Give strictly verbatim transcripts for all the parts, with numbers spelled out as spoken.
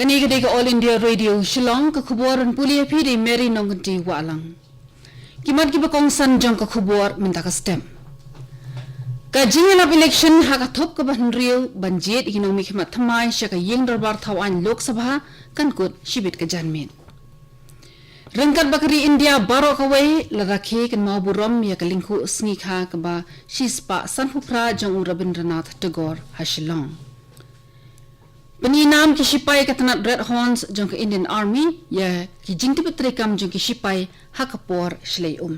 Kane ka dei ka All India Radio Shillong, ka khubor ban pule ïa phi da i Mary Nongkynti Wahlang. Ki mat kiba kongsan jong ka khubor mynta ka step. Ka jingïalap election ha ka thup kaba hynriew ban jied ïa ki nongmihkhmat thymmai sha ka ïing dorbar thaw aiñ Lok Sabha kan kut shibit ka janmiet. Ryngkat bad ka ri India baroh kawei la rakhe kynmaw burom ïa ka lyngkhuh sngi kha kaba shispah sanphew phra jong u Rabindranath Tagore ha Shillong. Pyni nam ki shipai ka tnat Red Horns jong ka Indian Army ïa ki jingtbit treikam jong ki shipai ha ka por shlei um.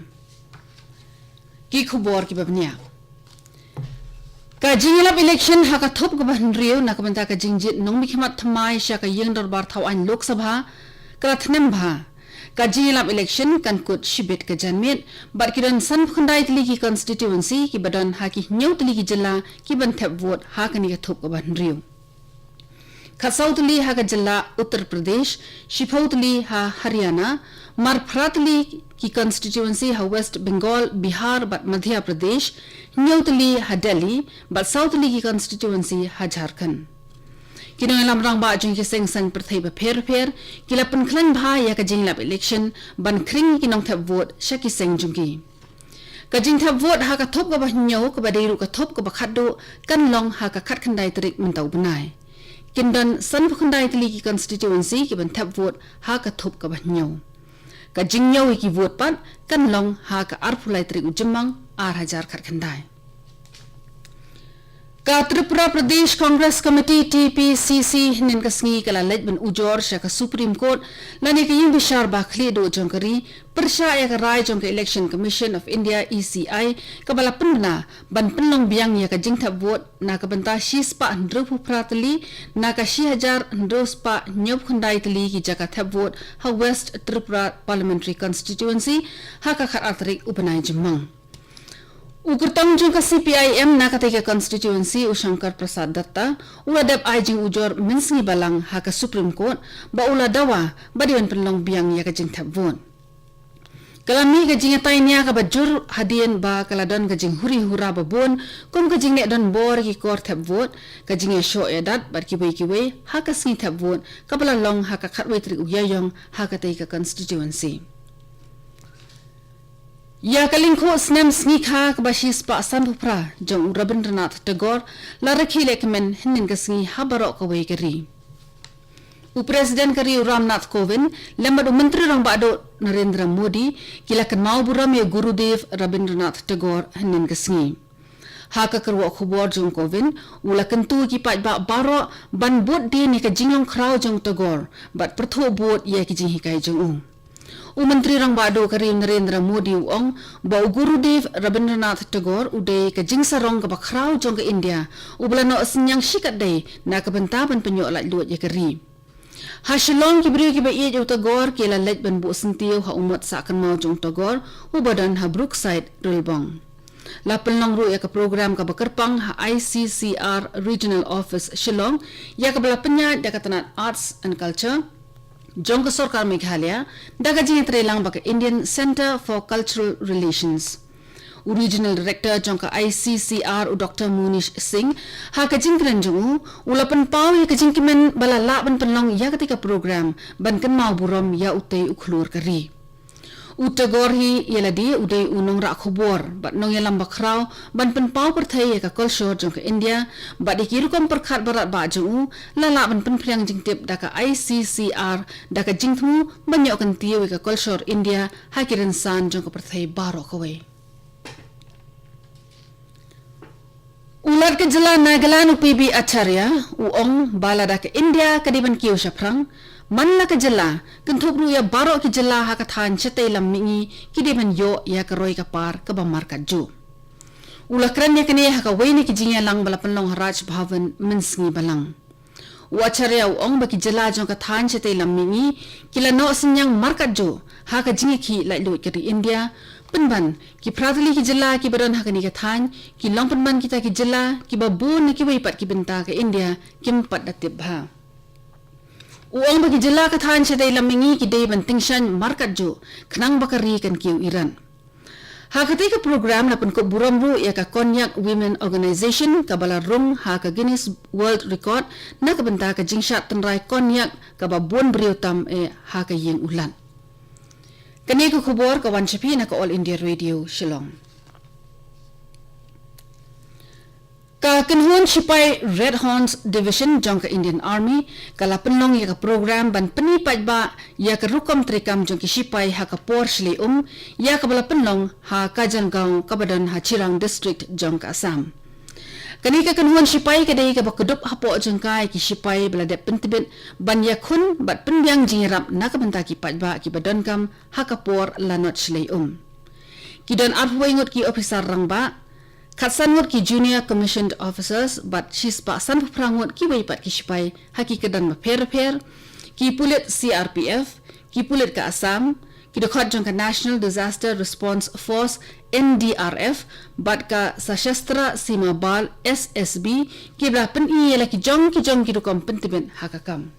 Ki khubor kiba bniah. Ka jingïalap election ha ka thup kaba hynriew na ka bynta ka jingjied nongmihkhmat thymmai sha ka ïing dorbar thaw aiñ Lok Sabha ka la thnem bha. Ka jingïalap election kan kut shibit ka janmiet bad ki don sanphew khyndai tylli ki constituency kiba don ha ki hynñiew tylli ki jylla kiban thep vote ha kane ka thup kaba hynriew. Khatsaw tylli ha ka jylla Uttar Pradesh, shiphew tylli ha Haryana, marphra tylli ki constituency ha West Bengal, Bihar bad Madhya Pradesh, hynñiew tylli ha Delhi bad saw tylli ki constituency ha Jharkhand. Ki nongïalam rangbah jong ki seng saiñ pyrthei bapher bapher ki la pynkhlaiñ bha ïa ka jingïalap election ban khring ïa ki nongthep vote sha ki seng jong ki. Ka jingthep vote ha ka thup kaba hynñiew kaba dei ruh ka thup kaba khatduh kan long ha ka khatkhyndai tarik mynta u bnai. Kin don sanphew khyndai tylli ki constituency kiban thep vote ha ka thup kaba hynñiew. Ka jingñiew ïa ki vote pat kan long ha ka arphew lai tarik u Jymmang ar hajar khatkhyndai. Ka Tripura Pradesh Congress Committee, T P C C, hynnin ka sngi ka la leit ban ujor sha ka Supreme Court lane ka ïing bishar ba khlieh duh jong ka ri pyrshah ïa ka rai jong ka Election Commission of India, E C I, kaba la pynbna ban pynlong biang ïa ka jingthep vote na ka bynta shispah hynriewphew phra tylli na ka shi hajar hynriewspah hynñiewphew khyndai tylli ki jaka thep vote ha West Tripura Parliamentary Constituency ha ka khatar tarik u bnai Jymmang. U kyrtong jong ka C P I M na katei ka constituency, u Shankar Prasad Datta, u la dep ai jingujor mynsngi balang ha ka Supreme Court ba u la dawa ba dei ban pynlong biang ïa ka jingthep vote. Ka la mih ka jingïatai nia kaba jur hadien ba ka la don ka jinghuri hura babun kum ka jingleh donbor ki kor thep vote, ka jingïashoh ïadat bad kiwei kiwei ha ka sngi thep vote kaba la long ha ka khatwei tarik u Ïaïong ha katei ka constituency. Ïa ka lyngkhuh snem sngi kha kaba shispah sanphew phra jong u Rabindranath Tagore la rakhe lehkmen hynnin ka sngi ha baroh kawei ka ri. U President ka ri u Ramnath Kovind lem bad u Myntri Rangbah Duh Narendra Modi ki la kynmaw burom ïa Gurudev Rabindranath Tagore hynnin ka sngi. Ha ka kyrwoh khubor jong u Kovind, u la kyntu ïa ki paidbah baroh ban bud dien ïa ka jinglong khraw jong u Tagore bad pyrthuh bud ïa ki jinghikai jong u. U Myntri Rangbah Duh ka ri u Narendra Modi u ong ba u Gurudev Rabindranath Tagore u dei ka jingsarong kaba khraw jong ka India, uba la noh synñiang shikatdei na ka bynta ban pynïoh laitluid ïa ka ri. Ha Shillong, ki briew kiba ïeit ïa u Tagore ki la leit ban buh syntiew ha u mot sah kynmaw jong u Tagore uba don ha Brookside, Rilbong. La pynlong ruh ïa ka program kaba kyrpang ha I C C R Regional Office Shillong, ïa kaba la pynïaid da ka tnat Arts and Culture jong ka Sorkar Meghalaya, da ka jingïatreilang bad ka Indian Centre for Cultural Relations. U Regional Director jong ka I C C R, u Doctor Monish Singh, ha ka jingkren jong u, u la pynpaw ïa ka jingkmen ba la lah ban pynlong ïa katei ka program ban kynmaw burom ïa utei u khlur ka ri. U Tagore hi ïa lade u dei u nongrah khubor bad nongïalam bakhraw ban pynpaw pyrthei ïa ka kolshor jong ka India bad ïa ki rukom pyrkhat baratbah jong u la lah ban pynphriang jingtip da ka I C C R da ka jingthmu ban ïoh kyntiew ïa ka kolshor India ha ki rynsan jong ka pyrthei baroh kawei. U Lat ka jylla Nagaland u P B Acharya u ong ba lada ka India ka dei ban kiew shaphrang, man la ka jylla, kynthup ruh ïa baroh ki jylla ha ka thaiñ shatei lam mihngi ki dei ban ïoh ïa ka roi ka par kaba markatjuh. U la kren ïa kane ha kawei na ki jingïalang ba la pynlong ha Raj Bhavan mynsngi balang. U Acharya u ong ba ki jylla jong ka thaiñ shatei lam mihngi ki la noh synñiang markatjuh ha ka jingïakhih laitluid ka ri India. Pynban, ki phra tylli ki jylla kiba don ha kane ka thaiñ ki long pynban kita ki jylla kiba bun na kiwei pat ki bynta ka India kim pat da tip bha. U ong ba ki jylla ka thaiñ shatei lam mihngi ki dei ban tyngshaiñ markatjuh khnang ba ka ri kan kiew irat. Ha katei ka program la pynkup burom ruh ïa ka Konyak Women Organization kaba la rung ha ka Guinness World Record na ka bynta ka jingshad tynrai Konyak kaba bun briew tam eh ha ka ïing u Lat. Kane ka khubor ka wan sha phi na ka All India Radio Shillong. Ka kynhun shipai Red Horns Division jong ka Indian Army ka la pynlong ïa ka program ban pyni paidbah ïa ka rukom treikam jong ki shipai ha ka por shlei um, ïa kaba la pynlong ha Kajangaon kaba don ha Chirang District jong ka Assam. Kane ka kynhun shipai ka dei kaba kdup hapoh jong ka ïa ki shipai ba la dep pyntbit ban ïakhun bad pynbiang jingïarap na ka bynta ki paidbah kiba donkam ha ka por lanot shlei um. Ki don arphew wei ngut ki ophisar rangbah, khatsan ngut ki junior commissioned officers bad shispah sanphew phra ngut kiwei pat ki shipai ha ki kyrdan bapher bapher, ki pulit C R P F, ki pulit ka Assam, ki dkhot jong ka National Disaster Response Force N D R F bad ka Sashastra Seema Bal S S B, kiba la pyni ïa la ki jong ki jong ki rukom pyntbit ha ka kam.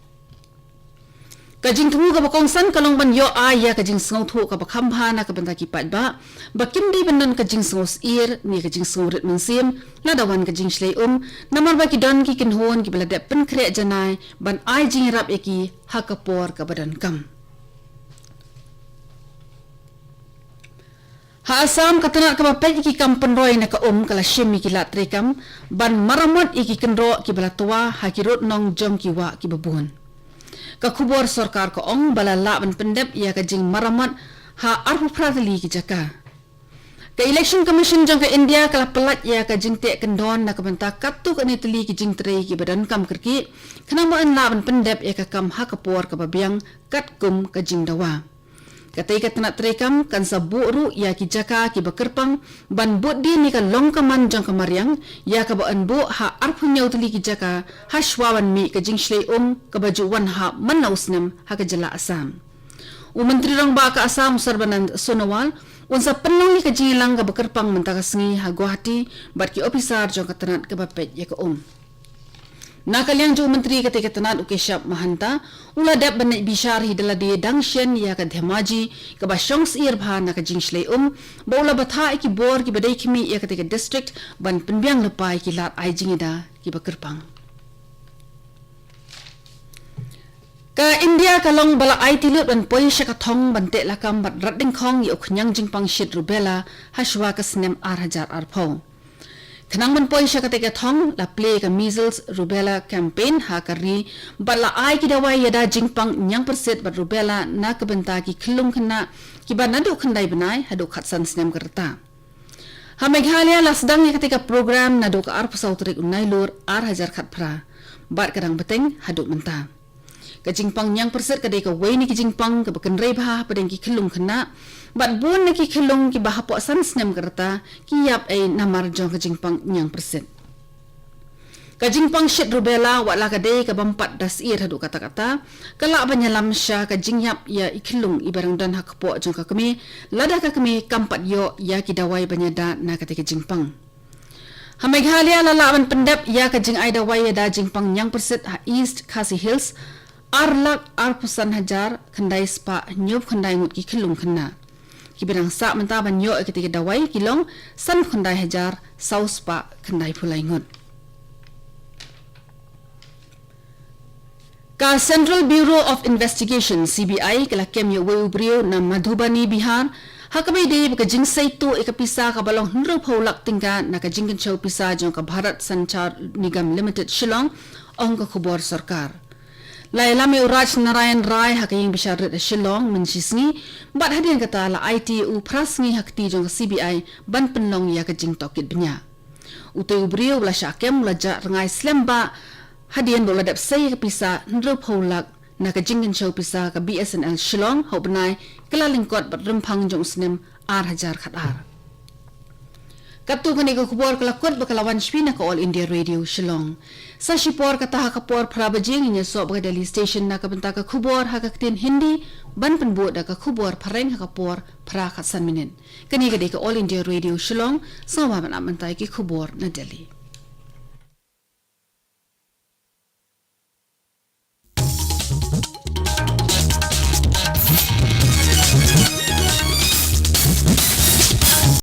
Ka jingthmu kaba kongsan ka long ban ïoh ai ïa ka jingsngewthuh kaba kham bha na ka bynta ki paidbah ba kim dei ban don ka jingsngewsyier ne ka jingsngewrit mynsiem lada wan ka jingshlei um, namar ba ki don ki kynhun kiba la dep pynkhreh janai ban ai jingïarap ïa ki ha ka por kaba donkam. Ha Assam, ka tnat kaba peit ïa ki kam pynroi na ka um ka la shim ïa ki lad treikam ban maramot ïa ki kynroh kiba la twa ha ki rud nong jong ki wah kiba bun. Ka khubor sorkar ka ong ba la lah ban pyndep ïa ka jingmaramot ha arphew phra tylli ki jaka. Ka Election Commission jong ka India ka la pyllait ïa ka jingteh kyndon na ka bynta katto katne tylli ki jingtrei kiba donkam kyrkieh, khnang ba yn lah ban pyndep ïa ka kam ha ka por kaba biang katkum ka jingdawa. Katei ka tnat treikam kan sa buh ruh ïa ki jaka kiba kyrpang ban bud dien ïa ka long ka man jong ka mariang, ïa kaba yn buh ha arphew hynñiew tylli ki jaka hashwa ban mih ka jingshlei um kaba ju wan hap man la u snem ha ka jylla Assam. U Myntri Rangbah ka Assam, u Sarbanand Sonowal, un sa pynlong ïa ka jingïalang kaba kyrpang mynta ka sngi ha Guwahati bad ki ophisar jong ka tnat kaba peit ïa ka um. Na ka liang jong u Myntri katei ka tnat, u Keshab Mahanta, u la dep ban leit bishar hi da lade dang shen ïa ka Dhemaji kaba shong syier bha na ka jingshlei um, ba u la bthah ïa ki bor kiba dei khmih ïa katei ka district ban pynbiang lypa ïa ki lad ai jingïada kiba kyrpang. Ka India ka long ba la aiti lut ban poi sha ka thong ban teh lakam bad rat dyngkhong ïa u khñiang jingpang shit rubella hashwa ka snem ar hajar arphew. Khnang ban poi sha katei ka thong, la plie ka measles rubella campaign ha ka ri bad la ai ki dawai ïada jingpang ñiangpyrsit bad rubella na ka bynta ki khyllung khynnah kiba naduh khyndai bnai haduh khatsan snem ka rta. Ha Meghalaya la sdang ïa katei ka program naduh ka arphew saw tarik u Nailur ar hajar khatphra bad ka dang bteng haduh mynta. Ka jingpang ñiangpyrsit ka dei kawei na ki jingpang kaba kynrei bha hapdeng ki khyllung khynnah bad bun na ki khyllung kiba hapoh san snem ka rta ki ïap ei namar jong ka jingpang ñiangpyrsit. Ka jingpang shit rubella, wat la ka dei kaba ym pat da syier haduh katta katta, ka lah ban ïalam sha ka jingïap ïa i khyllung iba dang don ha kpoh jong ka kmie lada ka kmie kam pat ïoh ïa ki dawai ban ïada na katei ka jingpang. Ha Meghalaya la lah ban pyndep ïa ka jingai dawai ïada jingpang ñiangpyrsit ha East Khasi Hills ar lak arphew san hajar khyndai spah hynñiewphew khyndai ngut ki khyllung khynnah. Kiba dang sah mynta ban ïoh ïa katei ka dawai ki long sanphew khyndai hajar saw spah khyndaiphew lai ngut. Ka Central Bureau of Investigation, C B I, ka la kem ïa uwei u briew na Madhubani, Bihar, ha kaba ïadei bad ka jingsei tuh ïa ka pisa kaba long hynriewphew lak tyngka na ka jingkynshew pisa jong ka Bharat Sanchar Nigam Limited Shillong, ong ka khubor sorkar. La ïalam ïa u Raj Narayan Rai ha ka ïing bishar rit ha Shillong mynshisngi, bad hadien kata la aiti ïa u phra sngi ha kti jong ka C B I ban pynlong ïa ka jingtohkit bniah. Utei u briew uba la shah kem u la jah rngai slem bha hadien ba u la dep sei ïa ka pisa hynriewphew lak na ka jingkynshew pisa ka B S N L Shillong ha u bnai Kyllalyngkot bad Rymphang jong u snem ar hajar khatar. Katto kane ka khubor ka la kut bad ka la wan sha phi na ka All India Radio Shillong. Sa shipor kata ha ka por phra baje ngin ïasoh bad ka Delhi Station na ka bynta ka khubor ha ka ktien Hindi, ban pynbud da ka khubor phareng ha ka por phra khatsan minit. Kane ka dei ka All India Radio Shillong, sngewbha ban ap mynta ïa ki khubor na Delhi.